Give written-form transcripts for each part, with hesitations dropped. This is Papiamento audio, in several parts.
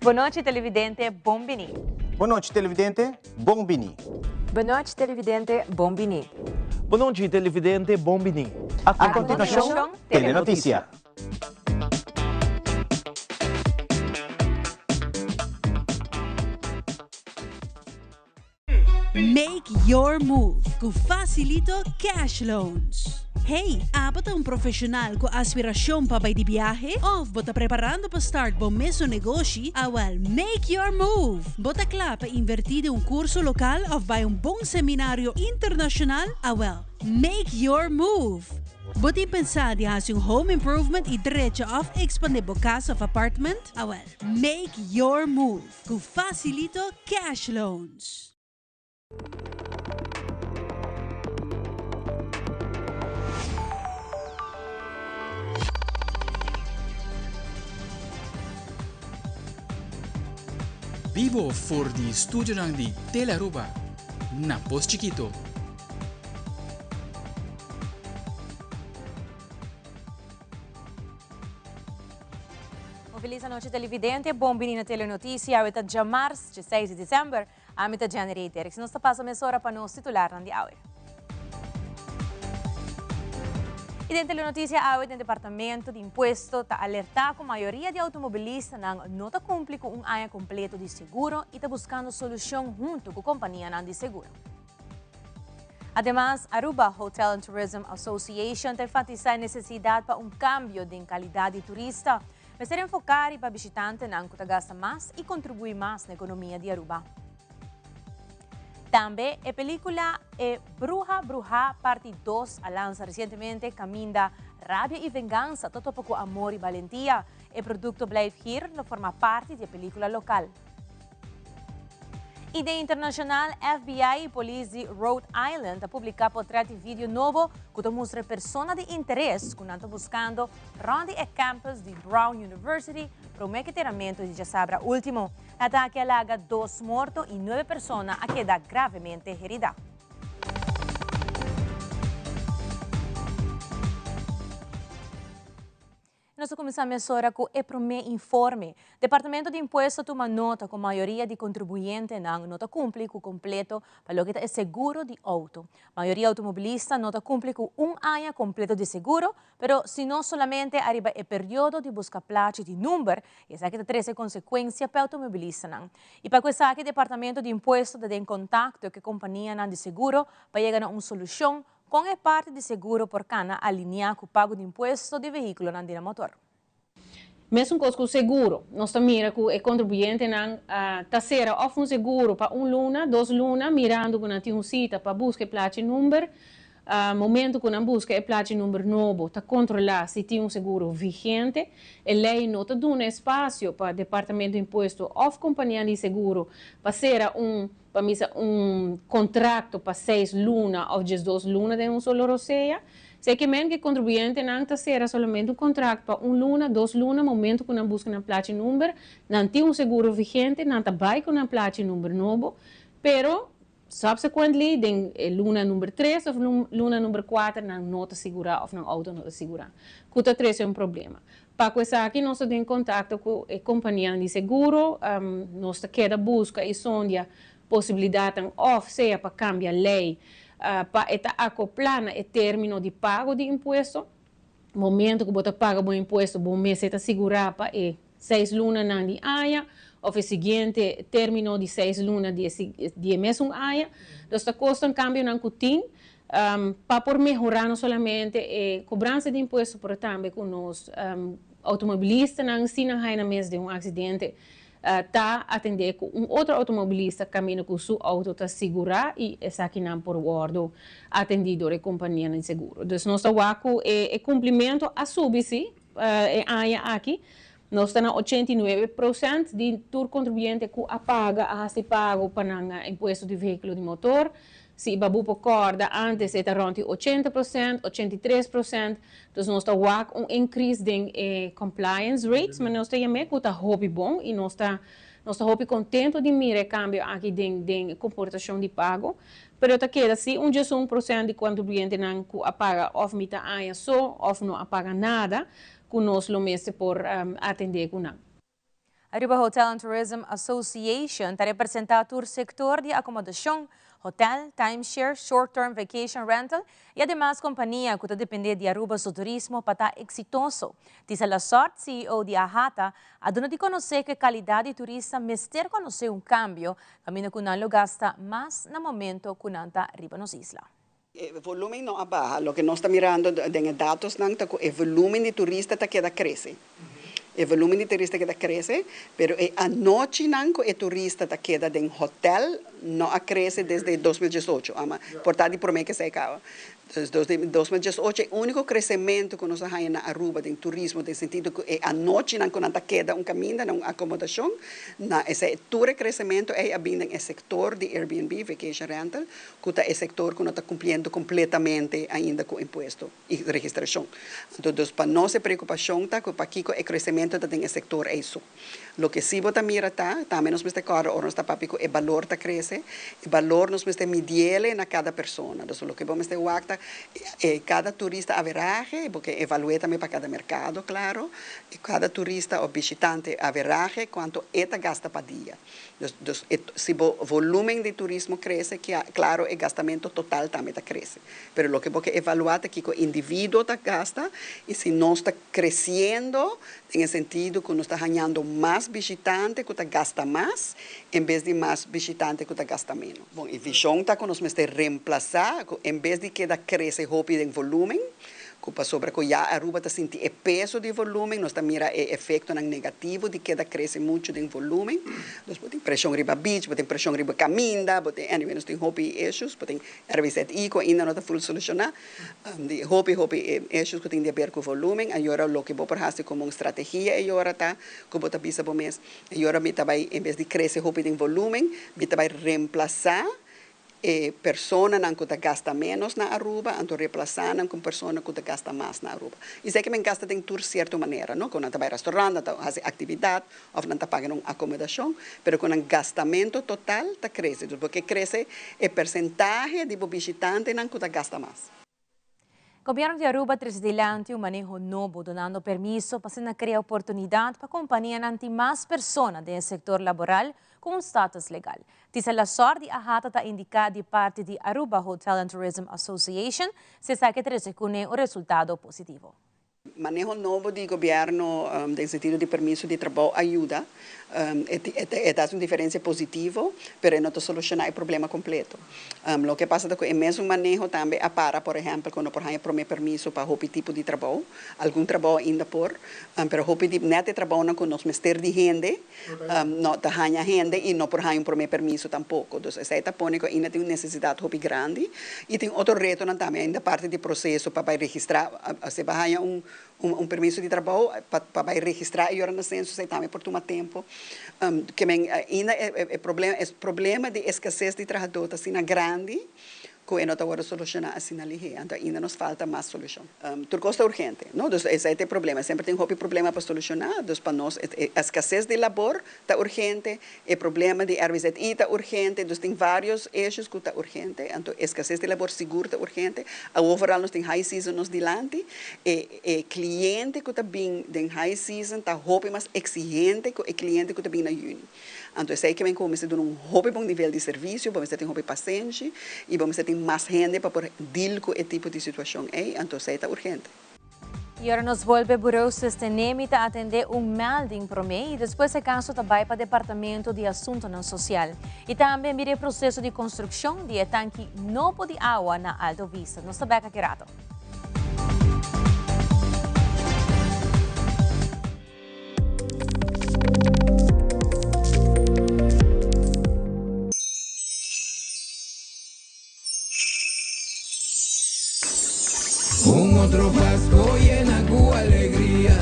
Bon nochi televidente, bon bini. Bon nochi televidente, bon bini. Bon nochi televidente, bon bini. Bon nochi televidente, bon bini. A continuacion, Telenoticia. Make your move ku Facilito Cash Loans. Hey, abo ta un profesional ku aspiracion pa bai di biahe? Of bo ta preparando pa start bo mesun negoshi? Awel, make your move! Bo ta kla pa inverti den un curso local of bai un bon seminario internacional? Awel, make your move! Bo tin pensa di hasi un home improvement y drecha of expande bo cas of apartment? Awel, make your move! Ku Facilito Cash Loans. Bibo for di studionan di Telearuba na Pos Chikito. Un feliz anochi televidente, bon bini na Telenoticia. Awe ta djamars, 16 di december. Ami ta Jenny Reiterix. Nos ta pasa mesora pa nos titularnan di awe. Y den Telenoticia awe den Departamento di Impuesto ta alerta cu mayoria di automobilistanan no ta cumpli cu un aña completo di seguro y ta buscando solucion hunto cu companianan di seguro. Ademas, Aruba Hotel and Tourism Association ta enfatisa e necesidad pa un cambio den calidad di turista. Mester enfoca riba bishitantenan cu ta gasta mas y contribui mas na economia di Aruba. Tambe e pelicula E Bruha Bruhá Parti dos a lansa recientemente caminda Rabia y Venganza ta topa cu Amor y Balentia. E producto Blijf Hier lo forma parti di e pelicula local. Y den internacional, FBI y polis di Rhode Island a publica potret y video nobo cu ta mustra e persona di interes cu nan ta buscando rond di e campus di Brown University prome cu e teramento di djasabra ultimo. E atake a laga dos morto y nuebe persona a keda gravemente herida. Nos ta kuminsá mesora ku e promé informe. Departamento di Impuesto tuma nota ku mayoria di kontribuyentenan no ta kumpli ku kompleto pa loke ta e seguro di outo. Mayoria outomobilista no ta kumpli ku un aña kompleto di seguro, pero si no solamente ariba e periodo di buska plachi di number, i esaki ta trese konsekuensia pa e outomobilistanan. I pa ku esaki Departamento di Impuesto ta den kontakto ku e kompanianan di seguro pa yega na un solushon Kon e parti di seguro por kana alineá ku pago di impuesto di vehíkulonan di na motor? Mesun kos ku seguro, nos ta mira ku e kontribuyentenan ta sera òf un seguro pa un luna, dos luna, mirando ku nan tin un sita pa buska e plachi number. Momento ku nan buska e plachi number nobo, ta kontrolá si tin un seguro vigente. E lei no ta duna espasio pa Departamento di Impuesto òf kompanianan di seguro pa sera un Pa misa un contracto pa seis luna of 12 luna den un solo rosea. Esey ke men ke contribuyentenan ta cera solamente un contract pa un luna, dos luna, momento cu nan busca nan plachi number, nan tin un seguro vigente, nan ta bay cu nan plachi number nobo, pero subsequently den e luna number tres of luna number cuater nan no ta sigura of nan auto no ta sigura, cu ta trece un problema. Pa cu esaki nos ta den contacto cu e companianan di seguro, nos ta keda busca y sondia posibilidadnan of sea pa cambia ley pa e ta acopla na e termino di pago di impuesto. Momento cu bo ta paga bo impuesto bo mester ta sigura pa e seis lunanan di aña of e siguiente termino di seis luna di e mesun aña. Dus ta cosnan cambionan cu tin Pa por mehorá no solamente e kobransa di impuesto pero tambe ku nos outomobilistanan si nan haña nan mes den un aksidente ta atendé ku un otro outomobilista kaminda ku su outo ta sigurá i esakinan por wòrdu atendí dor e kompanianan di seguro. Dus nos ta wak ku e kumplimentu a subi si e aña aki. Nos ta na 89% di tur kontribuyente ku a paga a hasi pago pa nan impuesto di vehíkulo di motor. Si babu por kòrda antes e ta rònt di 80%, 83%. Dus nos ta wak un increase den e compliance rates, manera nos ta yam'é, ku ta hopi bon i nos ta nos ta hopi kontento di mira e kambio aki den den e komportashon di pago. Pero ta keda si un 11% di kontribuyentenan ku a paga òf mita aña so òf no a paga nada, ku nos lo mester por atendé ku nan. Aruba Hotel and Tourism Association ta representa tur sector di acomodacion, hotel, timeshare, short-term vacation rental y ademas compania cu ta depende di Aruba su turismo pa ta exitoso. Tisa Lasort, CEO di AHATA, a duna di conoce cu e calidad di turista mester conoce un cambio, caminda cu nan lo gasta mas na momento cu nan ta riba nos isla. E volumen no a baha. Loke nos ta mirando den e datosnan ta ku e volumen di turista ta keda krese. E volumen di turista keda krese, pero e anochinan ku e turista ta keda den hotel no a krese desde 2018, ama por ta di promé ke esei kaba. Dus 2018 e úniko kresementu ku nos a haña na Aruba den turismo den sentido ku e anochinan ku nan ta keda un kaminda na un akomodashon, na esei tur e kresementu ei a bin den e sektor di Airbnb, vacation rental, ku ta e sektor ku no ta kumpliendo kompletamente ainda ku impuesto i registrashon. Anto dus pa nos e preokupashon ta ku pakiko e kresementu ta den e sektor ei so. Loke si bo ta mira ta, tambe nos mester kòrda ora nos ta papia ku e balor ta krese, e balor nos mester midiele na kada persona. Dus loke bo mester wak ta e kada turista averahe, bo ke evalu'é tambe pa kada merkado klaro, e kada turista òf bishitante averahe kuantu e ta gasta pa dia. Dus si bo volumen di turismo crece, claro e gastamento total tambe ta crece. Pero loke bo ke evalua ta kico individuo ta gasta y si nos ta creciendo den e sentido cu nos ta hañando mas bishitante cu ta gasta mas en bes di mas bishitante cu ta gasta menos. Bon, e vision ta cu nos mester reemplaza cu en bes di keda crece hopi den volumen, Ku pasobra ku ya Aruba ta sinti e peso di volumen, nos ta mira e efektonan negativo di keda krese muchu den volumen. Dus bo tin preshon riba beach, bo tin preshon riba kaminda, bo tin, anyway, nos tin hopi issues, bo tin RWZI ku ainda no ta ful solushoná. Di hopi, hopi issues ku tin di aber ku volumen. Ayora loke bo por hasi komo un strategia ayora ta ku bo ta bisa bo mes, ayora mi ta bai, en bes di krese hopi den volumen, mi ta bai remplasá E personanan ku ta gasta ménos na Aruba, anto replasá nan ku persona ku ta gasta mas na Aruba. I esei ke men gasta den tur sierto manera, no? Ku nan ta bai restaurant, nan ta hasi aktividat òf nan ta paga na un akomodashon, pero ku nan gastamento total ta krese. Dus bo ke krese e persentahe di bo bishitantenan ku ta gasta mas. Gobierno di Aruba trece dilanti un maneho nobo dunando permiso pa asina crea oportunidad pa companianan tin mas persona den e sector laboral cu un status legal. Tisa Lasor di AHATA ta indica di parti di Aruba Hotel and Tourism Association si esaki trece cune un resultado positivo. Maneho nobo di gobierno den sentido di permiso di trabou a yuda. E ta haci un diferencia positivo, pero e no ta soluciona e problema completo. Loke pasa ta cu e mesun maneho tambe a para, por ehempel, cu no por haña prome permiso pa hopi tipo di trabou. Algun trabou ainda por, pero hopi di net e trabounan cu nos mester di hende, no ta haña hende y no por haña un prome permiso tampoco. Dus esey ta pone cu ainda tin un necesidad hopi grandi y tin otro retonan tambe ainda parti di proceso pa bay registra, si bo haña un un permiso di trabou pa pa bay registra e yora na censo esey tambe por tuma tempo. Ke men ainda e problema e problema di escasez di trahador ta asina grandi Ku e no ta wòrdu solushoná asina lihé, anto ainda nos falta mas solushon. Tur kos ta urgente, no? Dus esei ta e problema. Semper tin hopi problema pa solushoná. Dus pa nos e eskases di labor ta urgente, e problema di RWZI ta urgente, dus tin vários issues ku ta urgente. Anto eskases di labor sigur ta urgente. Awor vooral nos tin high season nos dilanti. E e kliente ku ta bin den high season ta hopi mas eksigente ku e kliente ku ta bin na yüni. Anto esei ke men ku bo mester duna un hopi bon nivel di servisio, bo mester tin hopi pasenshi i bo mester tin mas hende pa por deal ku e tipo di situashon ei, anto esei ta urgente. I ora nos bolbe Bureu Sostenemi ta atendé un melding promé i despues e kaso ta bai pa Departamento di Asuntonan Sosial. I tambe mira e proseso di konstrukshon di e tanki nobo di awa na Alto Vista. Nos ta bèk aki rato. Un otro Pasco yena cu alegria,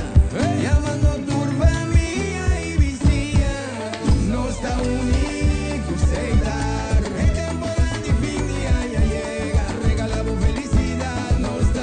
yamando tur famia y bisiña. Nos ta uni cu Setar. E temporada di fin di aña yega, regala bo felicidad. Nos ta.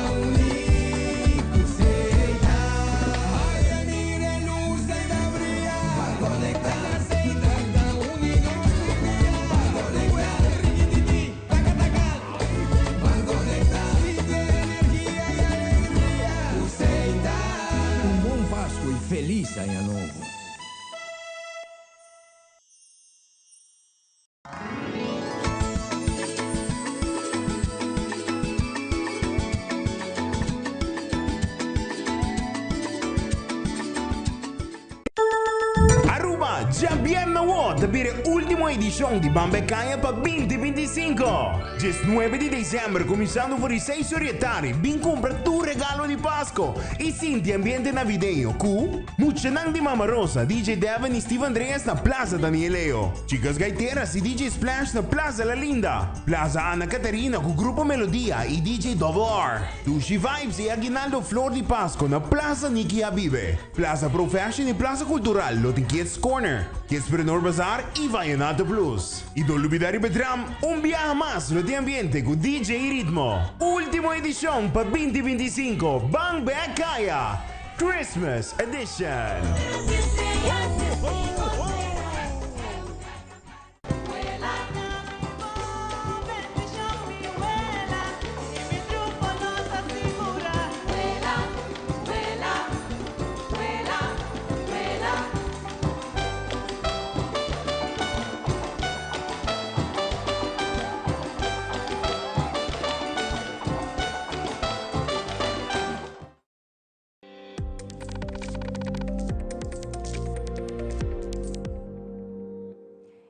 Djabièrnè awor ta bira e último edishon di Ban Bek Aña pa 2025. Diesnuebe di desèmber kuminsando for di seis or di e tardi bin kumpra tur regalo di Pasko i sinti ambiente navideño ku Muchanan di Mama Rosa, DJ Devin i Steve Andreas na Plaza Daniel Leo, Chicas Gaiteras i DJ Splash na Plaza La Linda, Plaza Ana Catarina ku Grupo Melodia i DJ Double R, Dushi Vibes i Aguinaldo Flor di Pasko na Plaza Nicky Habibe. Plaza Pro Fashion i Plaza Cultural lo tin Kids Corner, Kidspreneur Bazaar i Vallenato Plus. I no lubida riba e tram, un biaha mas lo tin ambiente ku DJ Ritmo. Ultimo edishon pa 2025, Ban Bek Kaya! Christmas Edition!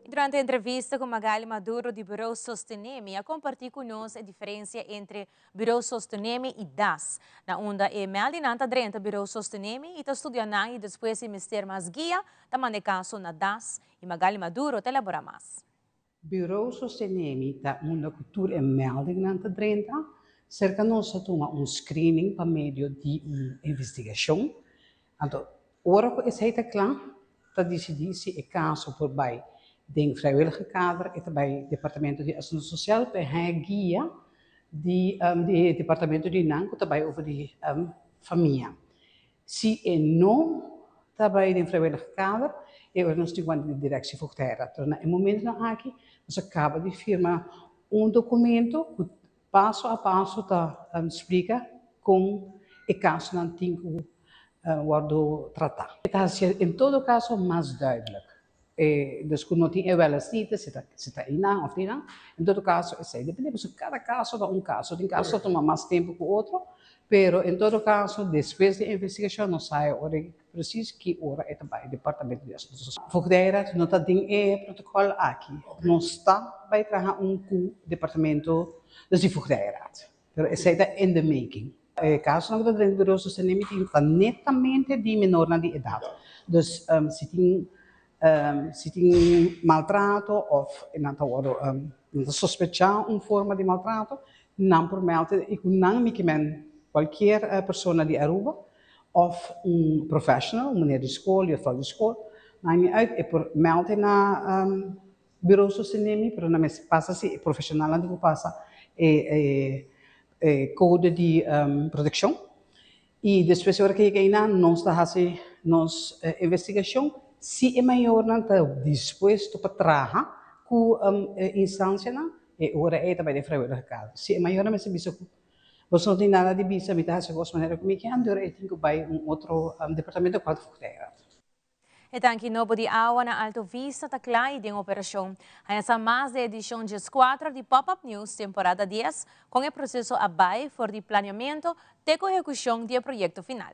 Durante entrevista cu Magali Maduro di Bureau Sostenemi a comparti cu nos e diferencia entre Bureau Sostenemi y DAS. Na unda e meldinan ta drenta Bureau Sostenemi y ta studia nan y despues si mester mas guia ta manda e caso na DAS y Magali Maduro ta elabora mas. Bureau Sostenemi ta unda cu tur e meldingnan ta drenta. Cerca nos ta tuma un screening pa medio di un investigacion. Anto, ora cu esey ta cla, ta dicidi si e caso por bay den vrijwillige kader, e ta bay Departamento di Asunto Social pa e haña guia di di departamento di nan cu ta bay over di famia. Si e no ta bai den vrijwillige kader, e ora nos tin ku anda di Directie Voogdijraad. Pero na e momentonan aki nos a kaba di firma un dokumento ku paso a paso ta splika kon e kasonan tin ku wòrdu tratá. E ta hasié en todo kaso mas duidelijk. E dus ku no tin e wèles nita, si ta si ta einan òf einan. En todo kaso esei depende pasobra kada kaso ta un kaso. Tin kaso ta tuma mas tempu ku otro, pero en todo kaso despues di e investigashon nos sa e ora presis ki ora e ta bai departamento di asuntu sosial. Voogdijraad no ta den e protokòl aki. Nos ta bai traha un ku departamento dus di Voogdijraad. Pero esei ta in the making. E kasonan ku ta drenta Bureau Sostenimiento ta netamente di menornan di edat. Dus si tin si tin maltrato òf nan ta wòrdu nan ta sospechá un forma di maltrato, nan por mèlda i ku nan mi ke men kualkier persona di Aruba òf un professional, un meneer di skol, juffrouw di skol, maakt niet uit, e por mèlda na Bureau sostenemi, pero nan mester pasa si e profesionalnan tin ku pasa e e code di proteccion y despues ora ke yega einan nos ta hasi nos investigacion si e mayornan ta dispuesto pa traha ku e instancianan e ora ei ta bai den vrijwillige kader. Si e mayornan mester bisa ku boso no tin nada di bisa mi ta hasi kos manera ku mi ke anto e ora ei tin ku bai un otro departamento kual ta voogdijraad. E tanki nobo di awa na Alto Vista ta kla i den operashon. Haña sa mas den edishon dieskuater di Pop Up News temporada dies kon e proseso a bai for di planeamentu te ku ehekushon di e proyekto final.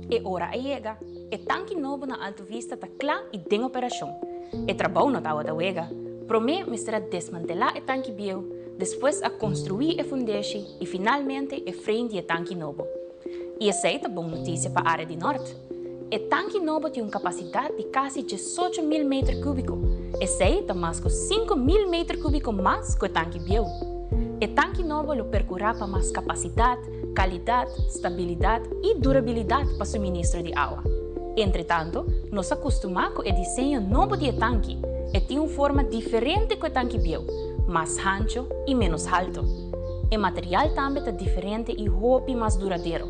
E ora a yega. E tanki nobo na Alto Vista ta kla i den operashon. E trabou no tabata wega. Promé mester a desmantelá e tanki bieu, despues a konstruí e fundeshi i finalmente e frame di e tanki nobo. I esei ta bon notisia pa área di nòrt. E tanki nobo tin un kapasidat di kasi 18,000 meter kúbiko. Esei ta mas ku 5,000 meter kúbiko mas ku e tanki bieu. E tanki nobo lo perkurá pa mas kapasidat, kalidat, stabilidat i durabilidat pa suministro di awa. Entretanto, nos a kustumá ku e diseño nobo di e tanki. E tin un forma diferente ku e tanki bieu, mas hancho i ménos halto. E material tambe ta diferente i hopi mas duradero.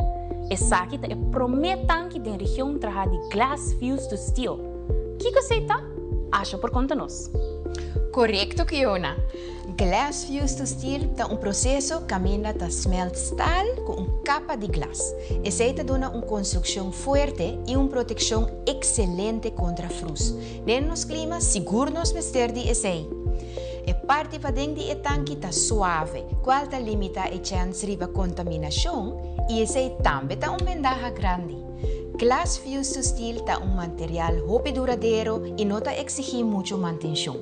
Esaki ta e promé tanki den region trahá di glass fused to steel. Kiko esei ta? Asha por konta nos. Korekto, Kiona. Glass fused to steel ta un proseso kaminda ta smelt staal ku un kapa di glas. Esei ta duna un konstrukshon fuerte i un protekshon ekselente kontra frus. Den nos klima sigur nos mester di esei. E parti paden di e tanki ta suave, kual ta limitá e chèns riba kontaminashon. I esei tambe ta un bendaha grandi. Glas fused to steel ta un material hopi duradero i no ta eksigí muchu mantenshon.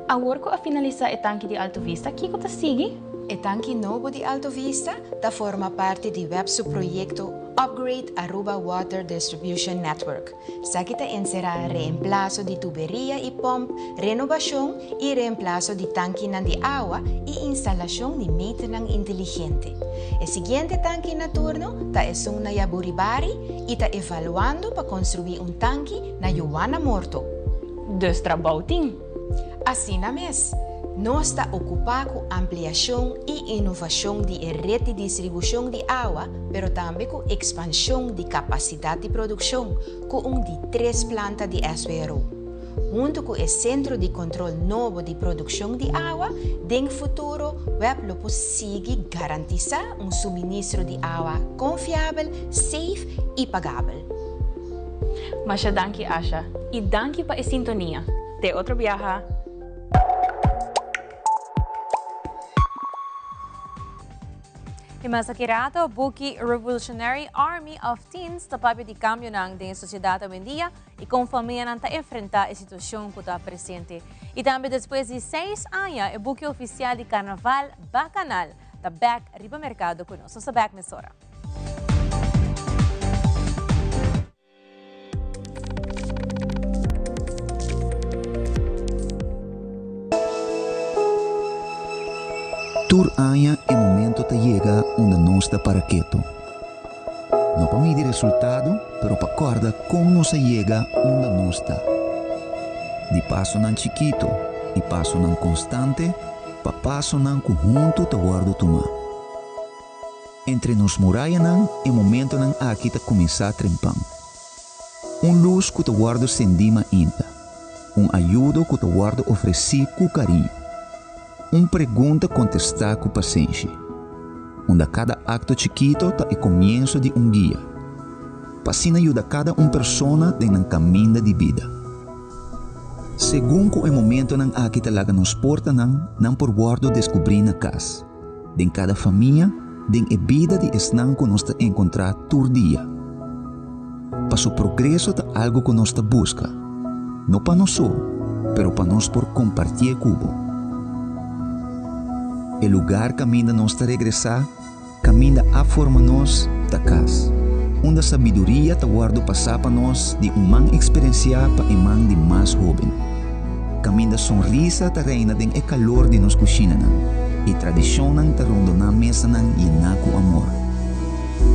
Awor ku a finalisá e tanki di Alto Vista, kiko ta sigui? E tanki nobo di Alto Vista ta forma parti di web su proyekto Upgrade Aruba Water Distribution Network. Esaki ta enserá reemplaso di tuberia i pòmp, renobashon i reemplaso di tankinan di awa i instalashon di meternan inteligente. E siguiente tanki na turno ta esun na Yaburibari i ta evaluando pa konstruí un tanki na Juwana Morto. Dus trabou tin. Asina mes, nos ta okupá ku ampliashon i inovashon di e ret di distribushon di awa, pero tambe ku ekspanshon di kapasidat di produkshon ku un di tres planta di SWRO. Huntu ku e sentro di kontrol nobo di produkshon di awa, den futuro web lo por sigui garantisá un suministro di awa konfiabel, safe i pagabel. Masha danki Asha y danki pa e sintonia. Te otro biaha! Y mas aki rato, buki Revolutionary Army of Teens ta papia di cambionan den e sociedad awendia y con famianan ta enfrenta e situacion cu ta presente. Y tambe despues di seis aña e buki oficial di Carnaval Bacanal ta bek riba mercado cu nos. Nos ta bek mesora. Tur aña e momento ta yega unda nos ta para ketu. No pa midi resultado, pero pa kòrda kon nos a yega unda nos ta. Di pasonan chikito i pasonan konstante pa pasonan ku huntu ta wòrdu tumá. Entre nos murayanan e momentonan aki ta kuminsá trempan. Un lus ku ta wòrdu sendí mainta. Un ayudo ku ta wòrdu ofresí ku kariño. Un pregunta kontestá ku pasenshi. Unda kada akto chikito ta e komienso di un guia. Pa asina yuda kada un persona den nan kaminda di bida. Segun ku e momentonan aki ta laga nos portanan, nan por wòrdu deskubrí na kas. Den kada famia, den e bida di esnan ku nos ta enkontrá tur dia. Paso progreso ta algu ku nos ta buska, no pa nos so, pero pa nos por kompartié ku bo. E lugar kaminda nos ta regresá, kaminda a forma nos, ta kas, unda sabiduria ta wòrdu pasá pa nos di un man eksperensiá pa e man di mas hóben. Kaminda sonrisa ta reina den e kalor di nos kushinanan i tradishonnan ta rondoná mesanan yená ku amor.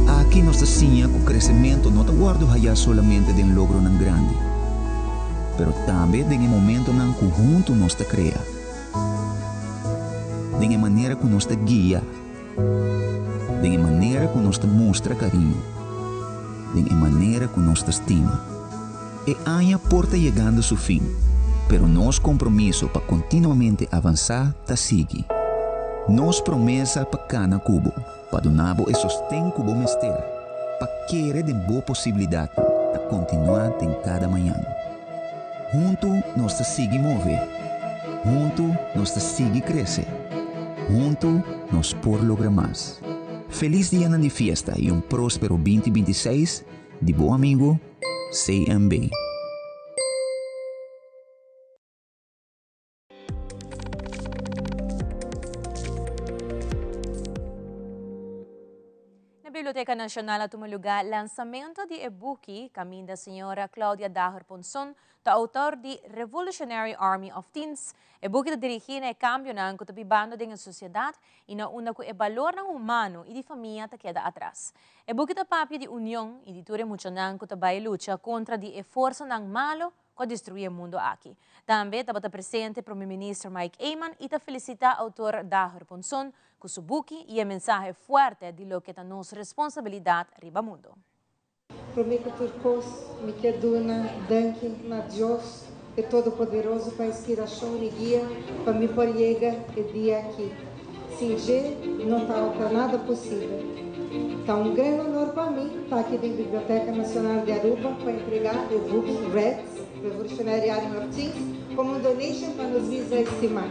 Aki nos ta siña ku kresementu no ta wòrdu hayá solamente den logronan grandi, pero tambe den e momentonan ku huntu nos ta krea, den e manera ku nos ta guia, den e manera ku nos ta mustra kariño, den e manera ku nos ta stima. E aña por ta yegando su fin, pero nos compromiso pa continuamente avansa ta sigui. Nos promesa pa cana cu bo, pa duna bo e sosten cu bo mester, pa kere den bo posibilidadnan, ta continua den cada mañan. Hunto nos ta sigui move. Hunto nos ta sigui crece. Hunto nos por logra mas. Feliz dianan di fiesta y un prospero binti 26 di bo amigo, CMB. Na Biblioteca Nacional a tuma lugar lansamento di e buki caminda señora Claudia Daher Ponson ta autor di Revolutionary Army of Teens. E buki ta dirigi na e cambionan cu ta bibando den e sociedad y na unda cu e balornan humano y di famia ta keda atras. E buki ta papia di union y di tur e muchanan cu ta bay lucha contra di e forsanan malo cu a destrui e mundo aki. Tambe tabata presente Prome Minister Mike Eman y ta felicita autor Daher Ponson cu su buki y e mensahe fuerte di loke ta nos responsabilidad riba mundo. Promé ku tur kos, mi ke duna danki na Dios, e Todopoderoso, pa inspirashon i guia pa mi por yega e dia aki. Sin dje no tabata nada posibel. Ta un gran honor pa mi ta aki den Biblioteka Nacional di Aruba pa entregá e buki Reds, Revolutionary Army of Teens, komo un donation pa nos Visa estimá.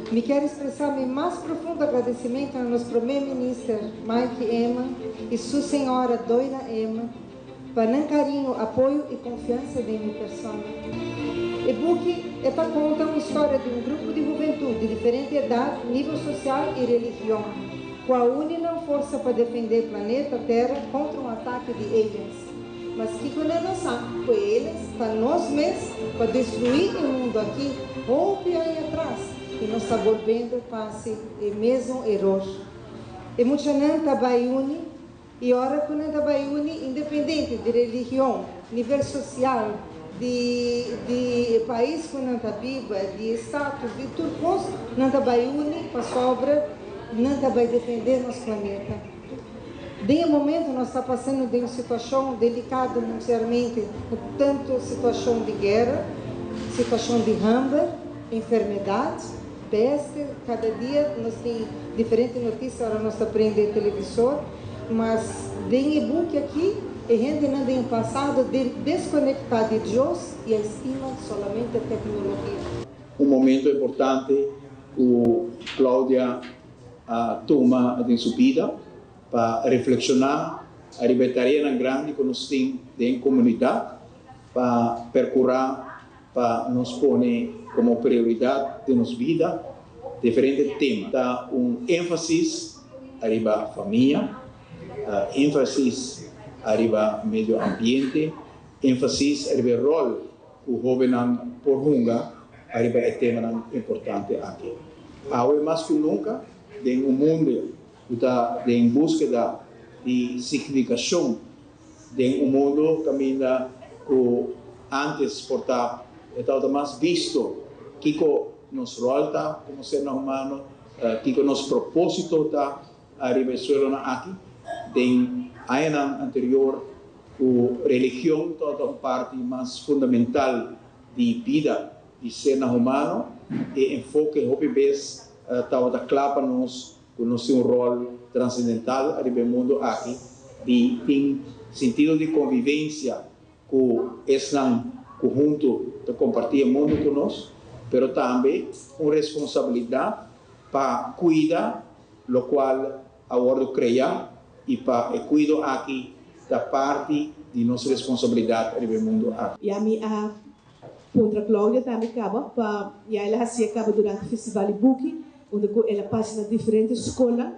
Mi kier expresa mi mas profundo agradecimento na nos Prome Minister Mike Eman y su señora Doina Eman pa nan cariño, apoyo y confiansa den mi persona. E buki e ta conta un historia di un grupo di hubentud di diferente edad, nivel social y religion cu a uni nan forsa pa defende planeta Tera contra un atake di aliens. Mas kiko nan no sa ku e aliens ta nos mes pa destruí e mundu aki hopi aña atras i nos ta bolbendo pa hasi e mesun eror. E muchanan ta bai uni i ora ku nan ta bai uni independente di religion, nivel sosial, di di e pais ku nan ta biba, di e status, di tur kos nan ta bai uni pasobra nan ta bai defende nos planeta. Den e momento nos ta pasando den un situacion delicado mundialmente cu tanto situacion di guera, situacion di hamber, enfermedad, peste, cada dia nos tin diferente noticia ora nos ta prende e televisor, mas den e buki aki e hendenan den e pasado de desconecta di Dios y a estima solamente tecnologia. Un momento importante cu Claudia a tuma den su bida pa reflekshoná ariba e tareanan grandi ku nos tin den komunidat pa perkurá pa nos pone komo prioridat den nos bida diferente tema. Ta un énfasis ariba famia, énfasis ariba medio ambiente, énfasis ariba e ròl ku hóbennan por hunga ariba e temanan importante aki. Awe mas ku nunka, den un mundu ku ta den búskeda di signifikashon, den un mundu kaminda ku ántes por ta e tabata mas bisto kiko nos ròl ta komo sernan humano, kiko nos propósito ta ariba e suelonan aki, den añanan anterior ku religion tabata un parti mas fundamental di bida di sernan humano, e enfoke hopi bes tabata kla pa nos ku nos tin un ròl transendental ariba e mundu aki di tin sintido di konvivensia ku esnan ku huntu ta kompartí e mundu ku nos, pero tambe un responsabilidat pa kuida lokual a wòrdu kreá i pa e kuido aki ta parti di nos responsabilidat riba e mundu aki. Ya mi a puntra Claudia tambe caba pa ya el a hacié caba durante Festival di Buki unda cu el a pasa na diferente scola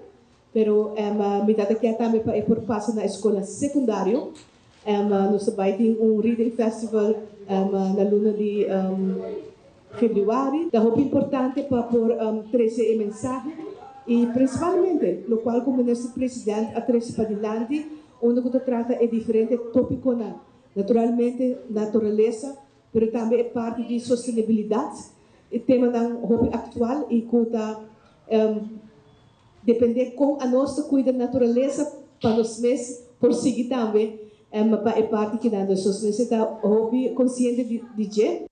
pero mi tata kier tambe pa e por pasa na e scola secundario. Nos ta bay tin un reading festival na luna di februari. Ta hopi importante pa por trece e mensahe y principalmente locual cu Minister President a trece padilanti unda cu ta trata e diferente topiconan, naturalmente naturalesa pero tambe e parti di sostenibilidad, e temanan hopi actual y cu ta depende con anos ta cuida naturalesa pa nos mes por sigui tambe pa e parti kinan. Dus nos mester ta hopi consciente di dje.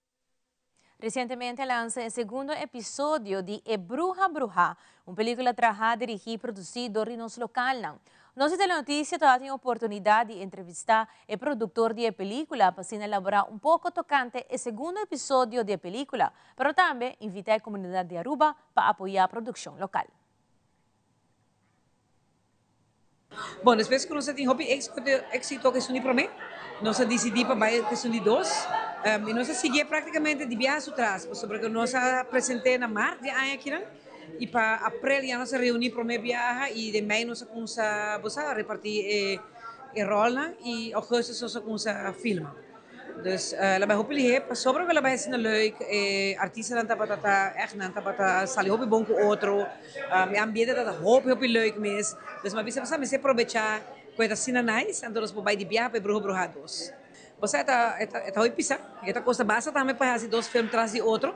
Recientemente a lansa e segundo episodio di E Bruha Bruhá, un pelicula traha, dirigi y produci dor di nos localnan. Nos di Telenoticia tabatin oportunidad di entrevista e productor di e pelicula pa asina elabora un poco tocante e segundo episodio di e pelicula, pero tambe invita e comunidad di Aruba pa apoya produccion local. Bon, despues ku nos a tin hopi éksito ku esun di promé, nos a disidí pa bai ku esun di dos i nos a siguié práktikamente di biaha su tras pasobra ku nos a present'é na mart di aña akinan i pa aprel ya nos a reuní promé biaha i den mei nos a kumsa bo sa repartí e ròlnan i ougùstus nos a kumsa filma. Dus el a bai hopi lihé pasobra ku el a bai asina leuk, e artistanan tabata ta ègt nan tabata sali hopi bon ku otro, e ambiente tabata hopi hopi leuk mes. Dus mi a bisa bo mester probechá ku e ta asina nice, anto nos por bai di biaha pa e Bruho Bruhá dos. Bo sa e ta e ta hopi pisá, e ta kosta basta tambe pa hasi dos film tras di otro,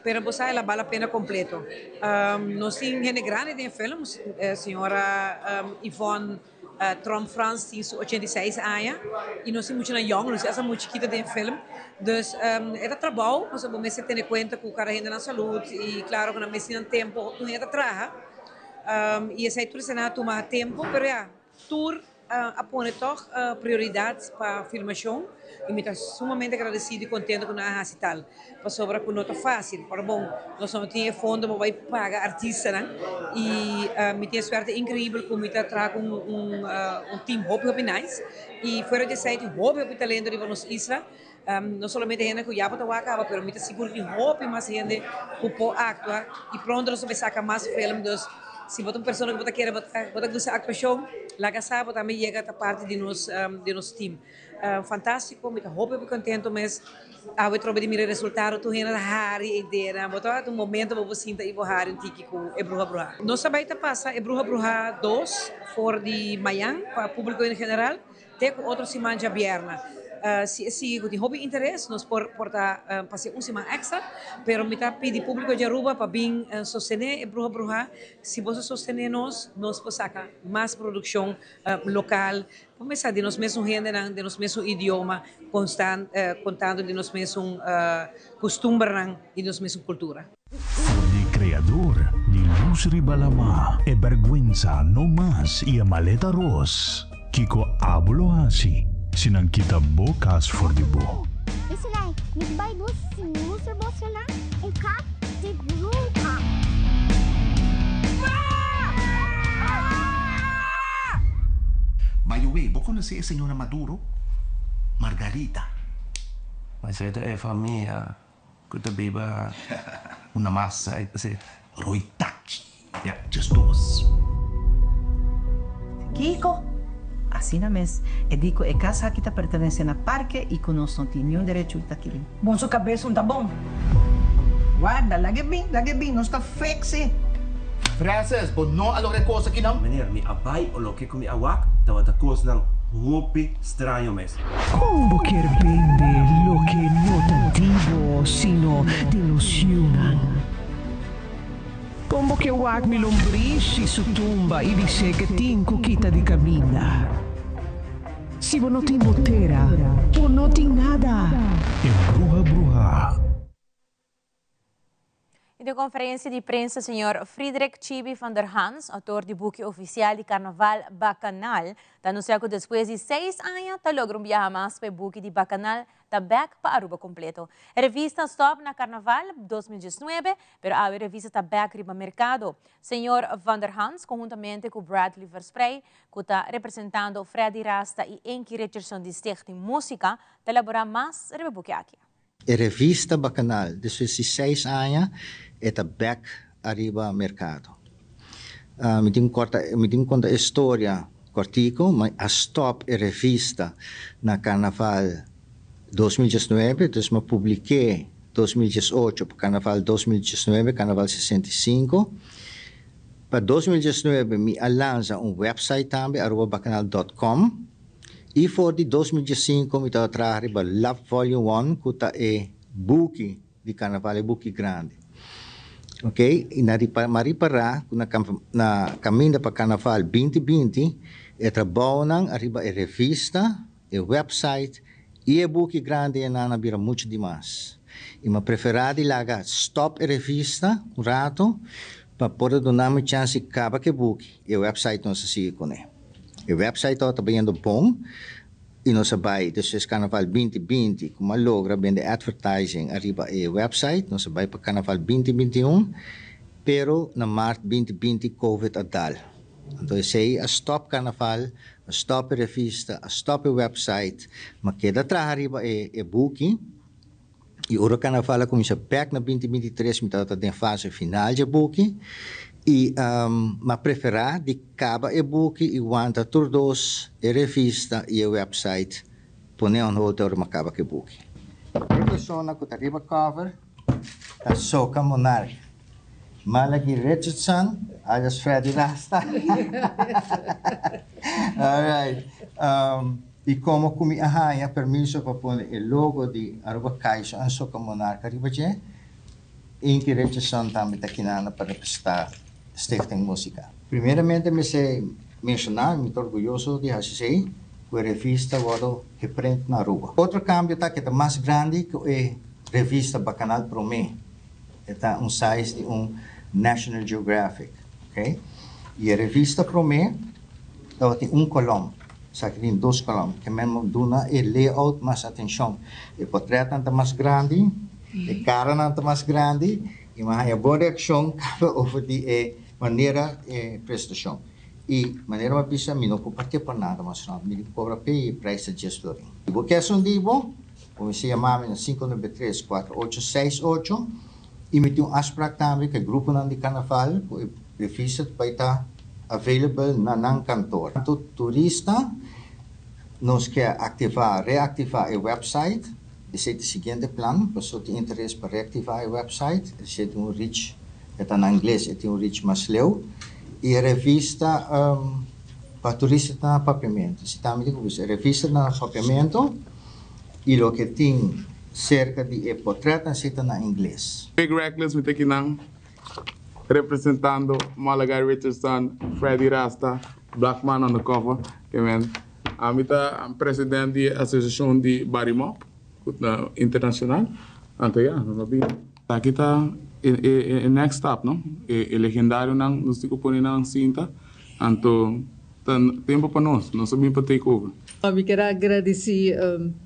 pero bo sa el a bal la pena kompleto. Nos tin hende grandi den e film, señora Yvonne. Tromp Frans tin su 86 aña y nos tin muchanan yong, nos tin hasta mucha chikito den e film. Dus e ta trabou, pasobra bo mester tene cuenta cu cada hende nan salud y claro cu nan mester nan tempo, tur hende ta traha y esey tur esena a tuma tempo, pero ya, tur. a pone tòg prioridat pa filmashon i mi ta sumamente agradesido i kontento ku nan a hasi tal pasobra ku no ta fásil. Ora bon, nos no tin e fondo pa bai paga artistanan i mi tin e suerte inkreibel ku mi ta traha ku un team hopi hopi nice i fuera di esei tin hopi hopi talento riba nos isla. No solamente hende ku ya bo ta wak kaba pero mi ta sigur tin hopi mas hende ku por aktua i pronto nos ta bai saka mas film dus si bo ta un persona ku bo ta kere bo ta bo ta gusta aktuashon laga sa bo tambe yega ta parti di nos di nos team. Fantastiko mi ta hopi hopi kontento mes awe trobe di mira e resultado tur hende ta hari e idea bo ta un momento bo por sinta i bo hari un tiki ku e bruha bruha. Nos ta bai ta pasa e bruha bruha dos for di mayan pa publiko en general. Te ku otro siman djabièrnè. Si e sigui ku tin hopi interes, nos por por ta pas'é un siman èkstra, pero mi ta pidi públiko di Aruba pa bin sostené e Bruha Bruhá. Si boso sostené nos, nos por saka mas produkshon lokal, por mesa di nos mesun hendenan, den nos mesun idioma, konstan kontando di nos mesun kustumbernan i nos mesun kultura. For di Creador di luz riba lama, e berguensa no mas y e maleta ros. Kico abo lo haci si nan kita bo cas for di bo? By the way, bo conoce e señora Maduro? Margarita. Esei ta e famia. Ku ta biba una masa i si. Roy Tachi. Ya, just dos. Kiko? Asina mes, e di ku e kas aki ta pertenese na parke i ku nos no tin niun derecho ta kiri. Bon su kabes un ta bon. Warda, lag'e bin, lag'e bin, nos ta fix e. Francis, bo no a logra e kos akinan? Meneer, mi a bai o loke ku mi a wak tabata kosnan hopi straño mes. Kon bo kier bende loke no ta di bo sino di nos yunan? Kon bo ke wak mi lombrishi su tumba i bis'é ke tin ku kita di kaminda? Si bo no tin bo tera, bo no tin nada! E bruha bruhá. I den konferensia di prensa señor Friedrich Chibi van der Hans, outor di buki ofisial di Karnaval Bakanal, ta anunsiá ku despues di seis aña ta logra un biaha mas pa e buki di Bakanal ta bèk pa Aruba kompleto. E revista a stòp na Karnaval 2019, pero awe e revista ta bèk riba merkado. Señor van der Hans konhuntamente ku Bradley Versprey, ku ta representando Freddy Rasta i Enki Richardson di Stichting Músika, ta elaborá mas riba e buki aki. E revista Bacanal despues di seis aña e ta bek ariba merkado. Mi tin ku mi tin ku konta e storia kòrtiku, mi a stòp e revista na karnaval 2019, dus mi a publik'é 2018 pa karnaval 2019, karnaval 65. Pa 2019 mi a lansa un wèpsait tambe, arubabacanal dòt kòm. I for di 2015 mi tabata traha riba Lab Volume One ku ta e buki di karnaval, e buki grandi. Ok, i na ripa m'a ripará ku na na kaminda pa karnaval 2020 e trabounan ariba e revista, e website i e buki grandi einan a bira muchu dimas. I m'a preferá di laga stòp e revista un ratu pa por a duna mi chans di kaba ku e buki i e website nos a sigui kuné. E website tabata bayendo bon y nos a bay despues Carnaval 2020 como a logra bende advertising ariba e website nos a bay pa Carnaval 2021 pero na maart 2020 covid a dal anto esey a stop Carnaval a stop e revista a stop e website ma keda traha riba e buki I ora Carnaval a cuminsa bek na 2023 mi tabata den fase final dje buki i m'a prefera di caba e buki i wanta tur dos e revista i e website pone on hold te ora m'a caba cu e buki. E persona cu ta riba cover ta Soca Monarch, Malaki Richardson alias Freddy Rasta. Alright. I komo ku mi a haña permiso pa pone e logo di Aruba Kaiso en Soca Monarca riba dje, Inky Richardson tambe ta kinana pa representá Stichting Musica. Primeramente mester menshoná, i mi ta orguyoso di hasi esei, ku e revista wòrdu geprint na Aruba. Otro kambio ta ku e ta mas grandi ku e revista Bacanal promé. E ta un size di un National Geographic, ok? I e revista promé tabatin un kolòm. Esaki tin dos kolom. Ke men bo duna e layout mas atenshon. E portretnan ta mas grandi, e karanan ta mas grandi i bo a haña bon reakshon kaba over di e manera e prestashon. I manera bo a bisa mi no por partié pa nada mas rònt. Mi di kobra p'e i e preis ta dies florin. Si bo ke esun di bo, bo mester yama mi na 593 4868 i mi tin un afsprak tambe ku e gruponan di karnaval ku e revista ta bai ta available na nan kantor. Tantu turista nos ke aktivá, reaktivá e website, esei ta e siguiente plan, pasobra tin interes pa reaktivá e website, esei tin un reach, e ta na ingles, e tin un reach mas leu, i e revista pa turista ta na papiamentu, si tambe tin ku bisa, e revista ta na papiamentu i loke tin serka di e portretnan si ta na ingles. Big Reckless mi ta kinan representando Malagai Richardson, Freddy Rasta, Black Man on the Cover, ke men ami ta president di asosiashon di Barimop ku ta internashonal, anto ya nos a bin. Aki ta e next stap no, e legendarionan nos tin ku pone nan sinta, anto ta tempo pa nos, nos a bin pa take over. Mi kier a gradisi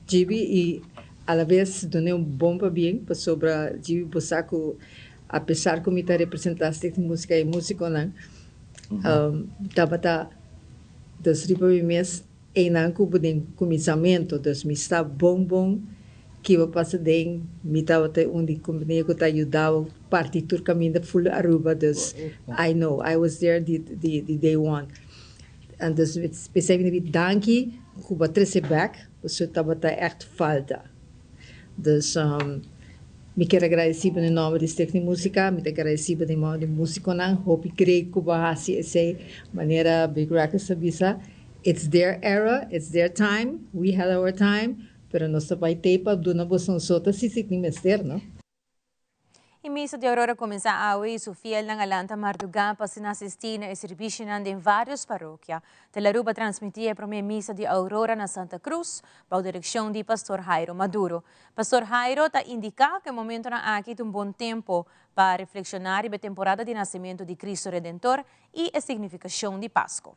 Gibi y alabes dun'e un bon pabien pasobra Gibi bo sa cu Apesar ku mi ta representá Stichting Músika i músikonan, tabata dus riba mi mes einan ku bo den kuminsamentu. Dus mi sa bon bon ki bo pasa den. Mi tabata un di kompania ku ta yuda bo parti tur kaminda ful Aruba. Dus I know, I was there di di day one. Dus p'esei mi ta di danki ku bo a trese bèk, pasobra tabata ègt falta. Dus mi kier a gradeci bo den nomber di Stichting Musica, mi ta gradeci bo den nomber di musiconan, hopi great cu bo a haci esey, manera Big Records ta bisa, it's their era, it's their time, we had our time, pero nos ta bay tey pa duna boso un sota si si tin mester, no? E misa di Aurora kuminsá awe i su fielnan a lanta mardugá pa asina asistí na e sirbishinan den vários parokia. Telaruba a transmití e promé misa di Aurora na Santa Cruz bou direkshon di Pastor Jairo Maduro. Pastor Jairo ta indiká ku e momentonan aki ta un bon tempu pa reflekshoná riba e temporada di nasementu di Cristo Redentor i e signifikashon di Pasko.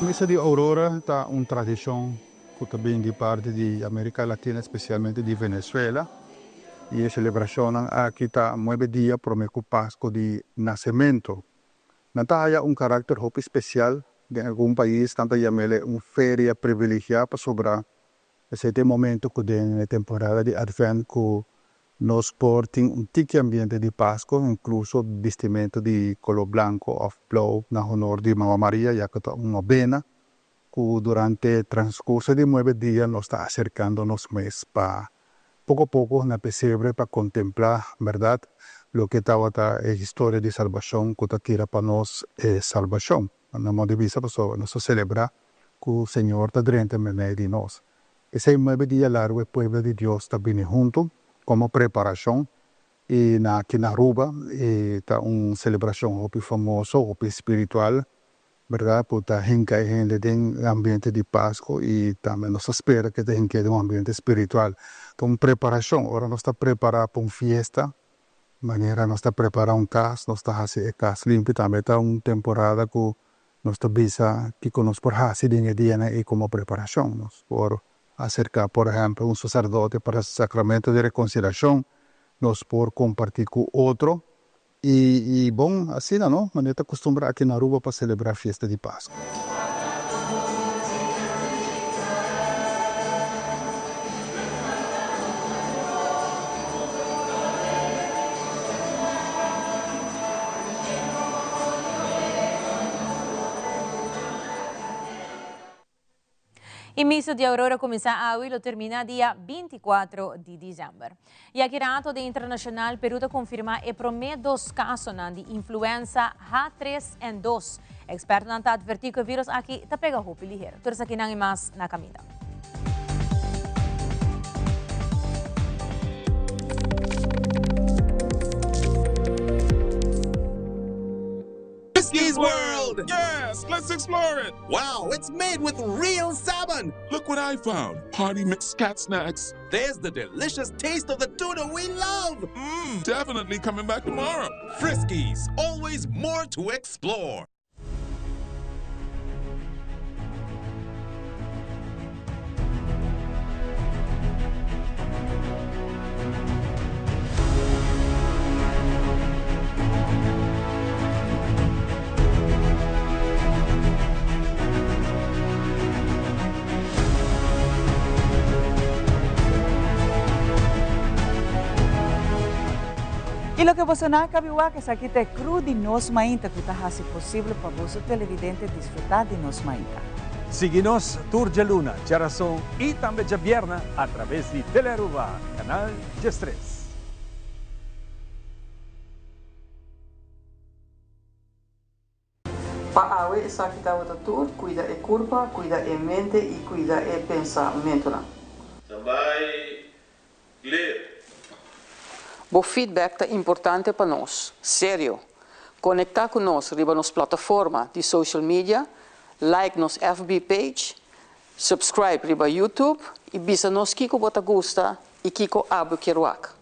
Misa di Aurora ta un tradishon ku ta bin di parti di Amerika Latina, spesialmente di Venezuela, i e selebrashonnan aki ta nuebe dia promé ku Pasku di Nasementu. Nan ta haya un karakter hopi spesial, den algun pais nan ta yam'el un feria privilegiá pasobra esei ta e momento ku den e temporada di Advent ku nos por tin un tiki ambiente di Pasku, inkluso bistimentu di koló blanku òf blou na honor di Mama Maria ya ku ta un nobena ku durante transkurso di nuebe dia nos ta aserkando nos mes pa poko poko na pesebre pa kontemplá bèrdat loke tabata e historia di salbashon ku ta tira pa nos e salbashon. Na modo di bisa pasobra nos ta selebrá ku Señor ta drenta meimei di nos. Esei nuebe dia largu e pueblo di Dios ta bini huntu komo preparashon i na aki na Aruba e ta un selebrashon hopi famoso, hopi spiritual Berdad cu ta hinca e hende den e ambiente di Pasco y tambe nos ta spera cu e ta hinc'e den un ambiente spiritual. Ta un preparacion, ora nos ta prepara pa un fiesta, manera nos ta prepara un cas, nos ta haci e cas limpi, tambe ta un temporada cu nos ta bisa kico nos por haci den e dianan ey como preparacion. Nos por acerca por ehempel un sacerdote pa sacramento di reconciliacion, nos por comparti cu otro I bon, asina no, manera ta kustumbrá aki na Aruba pa selebrá fiesta di Pasku. E misa di Aurora cuminsa awe y lo termina dia 24 di december. Y aki rato den internacional Peru ta confirma e prome dos casonan di influenza H3N2. Expertonan ta adverti cu e virus aki ta pega hopi liher. Tur esakinan y mas na caminda. Friskies World! Yes, let's explore it! Wow, it's made with real salmon! Look what I found! Party mix cat snacks. There's the delicious taste of the tuna we love! Mmm, definitely coming back tomorrow. Friskies, always more to explore. Y loke boso nan a cabi wak esaki ta e crew di Nos Mainta cu ta haci posibel pa boso televidente disfruta di Nos Mainta. Sigui nos tur djaluna, djarason y tambe djabierna a traves di Telearuba, Canal 13. Pa awe esaki tabata tur, cuida e curpa, cuida e mente y cuida e pensamentonan. Tambay clear. Bo feedback ta importante pa nos. Serio! Conecta cu nos riba nos plataforma di social media, like nos FB page, subscribe riba YouTube y bisa nos kico bo ta gusta y kico abo kier wak.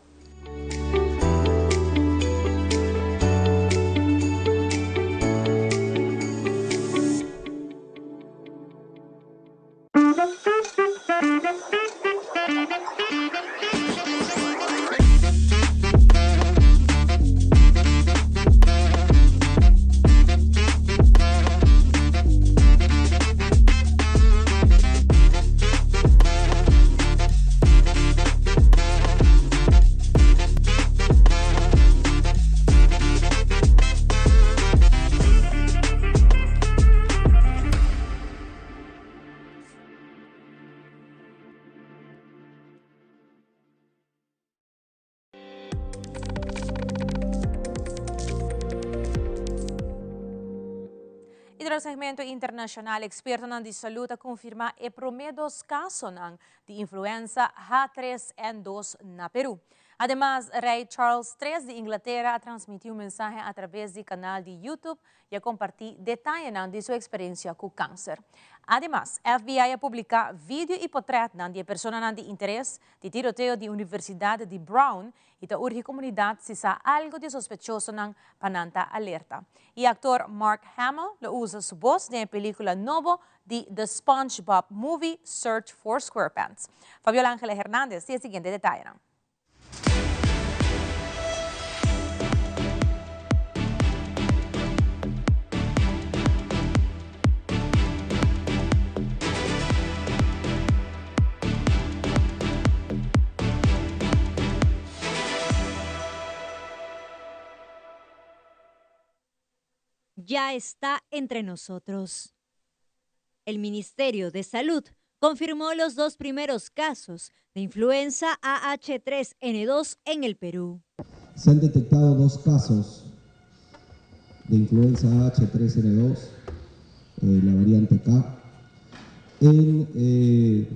Y den segmento internacional, expertonan di salud a confirma e prome dos casonan di influenza H3N2 na Peru. Ademas, Rey Charles III di Inglatera a transmiti un mensahe a traves di canal di YouTube y a comparti detayenan di su experiencia cu cancer. Ademas, FBI a publica video y potretnan di e personanan di interes di tiroteo di Universidad di Brown y ta urgi comunidad si sa algo di e sospechosonan pa nan ta alerta. Y actor Mark Hamill lo usa su bos den e pelicula nobo di The SpongeBob Movie, Search for SquarePants. Fabiola Angela Hernandez tin e siguiente detayenan. Ya está entre nosotros. El Ministerio de Salud confirmó los dos primeros casos de influenza AH3N2 en el Perú. Se han detectado dos casos de influenza H3N2, eh, la variante K, en eh,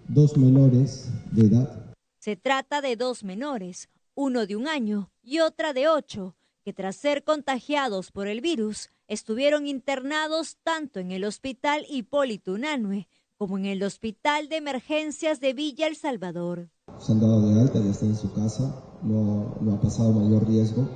dos menores de edad. Se trata de dos menores, uno de un año y otra de ocho, que tras ser contagiados por el virus estuvieron internados tanto en el Hospital Hipólito Unanue como en el Hospital de Emergencias de Villa El Salvador. Se han dado de alta, ya están en su casa, no, no ha pasado mayor riesgo.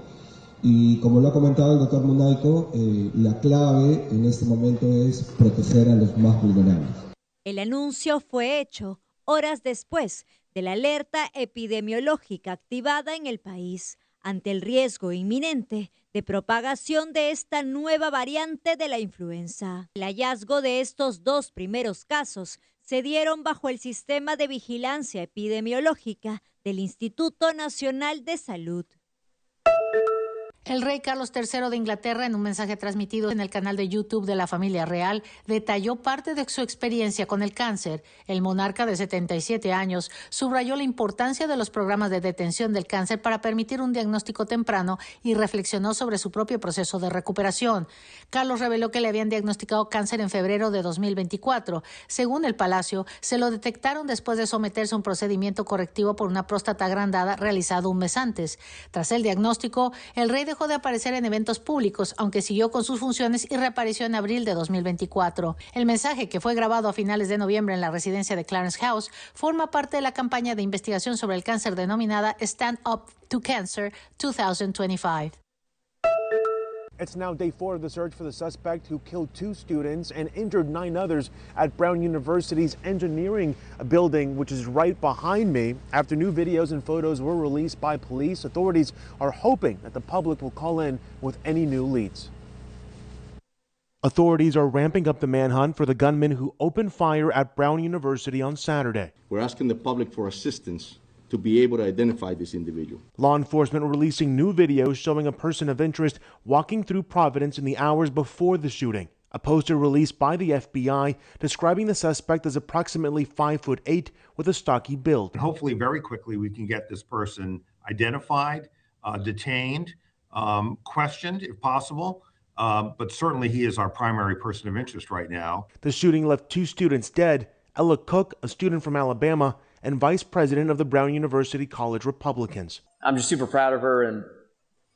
Y como lo ha comentado el doctor Munayco, eh, la clave en este momento es proteger a los más vulnerables. El anuncio fue hecho horas después de la alerta epidemiológica activada en el país ante el riesgo inminente de propagación de esta nueva variante de la influenza. El hallazgo de estos dos primeros casos se dieron bajo el sistema de vigilancia epidemiológica del Instituto Nacional de Salud. El rey Carlos III de Inglaterra, en un mensaje transmitido en el canal de YouTube de la familia real, detalló parte de su experiencia con el cáncer. El monarca de 77 años subrayó la importancia de los programas de detención del cáncer para permitir un diagnóstico temprano y reflexionó sobre su propio proceso de recuperación. Carlos reveló que le habían diagnosticado cáncer en febrero de 2024. Según el palacio, se lo detectaron después de someterse a un procedimiento correctivo por una próstata agrandada realizado un mes antes. Tras el diagnóstico, el rey dejó de aparecer en eventos públicos, aunque siguió con sus funciones y reapareció en abril de 2024. El mensaje, que fue grabado a finales de noviembre en la residencia de Clarence House, forma parte de la campaña de investigación sobre el cáncer denominada Stand Up to Cancer 2025. It's now day four of the search for the suspect who killed two students and injured nine others at Brown University's engineering building, which is right behind me. After new videos and photos were released by police, authorities are hoping that the public will call in with any new leads. Authorities are ramping up the manhunt for the gunman who opened fire at Brown University on Saturday. We're asking the public for assistance to be able to identify this individual. Law enforcement releasing new videos showing a person of interest walking through Providence in the hours before the shooting. A poster released by the FBI describing the suspect as approximately 5 foot 8 with a stocky build. Hopefully, very quickly, we can get this person identified, uh, detained, um, questioned if possible. Uh, but certainly, he is our primary person of interest right now. The shooting left two students dead Ella Cook, a student from Alabama, and vice president of the Brown University College Republicans. I'm just super proud of her and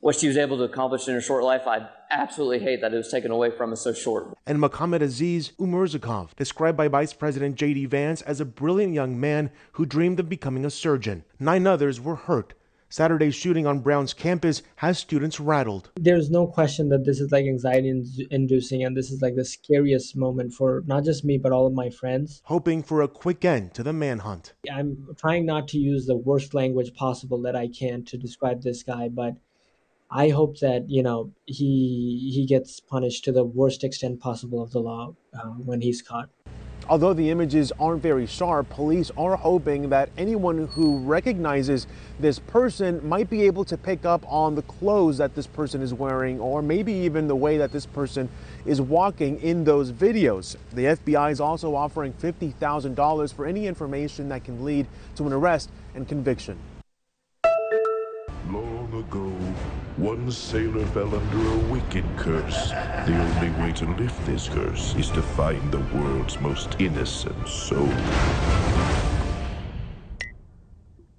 what she was able to accomplish in her short life. I absolutely hate that it was taken away from us so short. And Mukhammad Aziz Umurzakov, described by Vice President J.D. Vance as a brilliant young man who dreamed of becoming a surgeon. Nine others were hurt. Saturday's shooting on Brown's campus has students rattled. There's no question that this is like anxiety inducing and this is like the scariest moment for not just me but all of my friends. Hoping for a quick end to the manhunt. I'm trying not to use the worst language possible that I can to describe this guy, but I hope that, you know, he he gets punished to the worst extent possible of the law uh, when he's caught. Although the images aren't very sharp, police are hoping that anyone who recognizes this person might be able to pick up on the clothes that this person is wearing or maybe even the way that this person is walking in those videos. The FBI is also offering $50,000 for any information that can lead to an arrest and conviction. Long ago, one sailor fell under a wicked curse. The only way to lift this curse is to find the world's most innocent soul.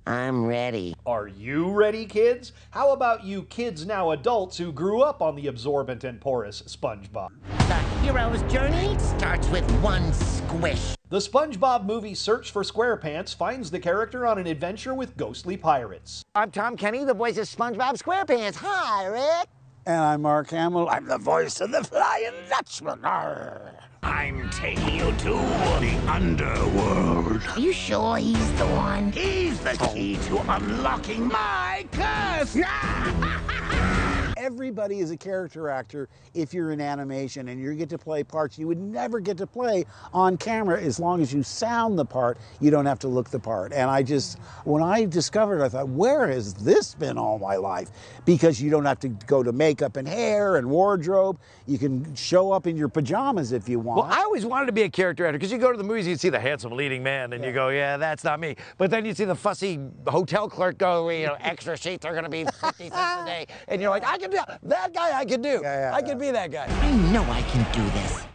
I'm ready. Are you ready, kids? How about you kids now adults who grew up on the absorbent and porous SpongeBob? The hero's journey starts with one squish. The SpongeBob movie Search for SquarePants finds the character on an adventure with ghostly pirates. I'm Tom Kenny, the voice of SpongeBob SquarePants. Hi, Rick. And I'm Mark Hamill. I'm the voice of the Flying Dutchman. Arr. I'm taking you to the underworld. Are you sure he's the one? He's the key to unlocking my curse. Everybody is a character actor if you're in animation and you get to play parts you would never get to play on camera. As long as you sound the part, you don't have to look the part. And I just, when I discovered, I thought, where has this been all my life? Because you don't have to go to makeup and hair and wardrobe. You can show up in your pajamas if you want. Well, I always wanted to be a character actor because you go to the movies, you see the handsome leading man, and yeah. you go, yeah, that's not me. But then you see the fussy hotel clerk go, you know, extra sheets are going to be 50 cents a day. And you're like, I can do that guy, I can do. Yeah, yeah, I can be that guy. I know I can do this.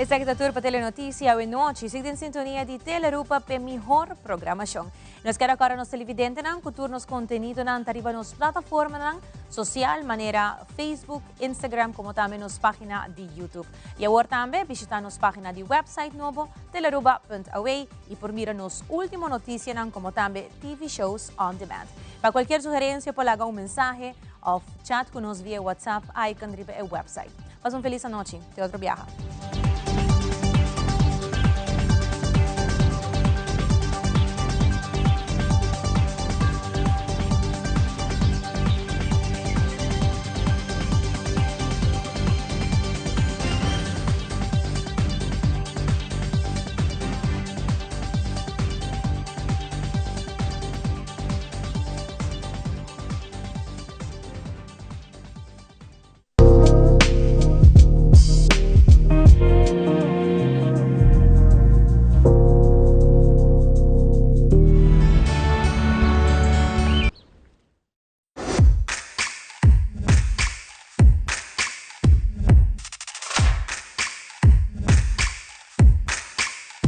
Esaki ta tur pa Telenoticia awe nochi. Sigui den sintonia di Telearuba p'e mihor programacion. Nos kier acorda nos televidentenan cu tur nos contenidonan ta riba nos plataformanan social manera Facebook, Instagram como tambe nos pagina di YouTube. Y awor tambe bishita nos pagina di website nobo telearuba.awe y por mira nos ultimo noticianan como tambe TV shows on demand. Pa cualkier sugerencia por laga un mensahe of chat cu nos via WhatsApp icon riba e website. Pasa un feliz anochi. Te otro biaha.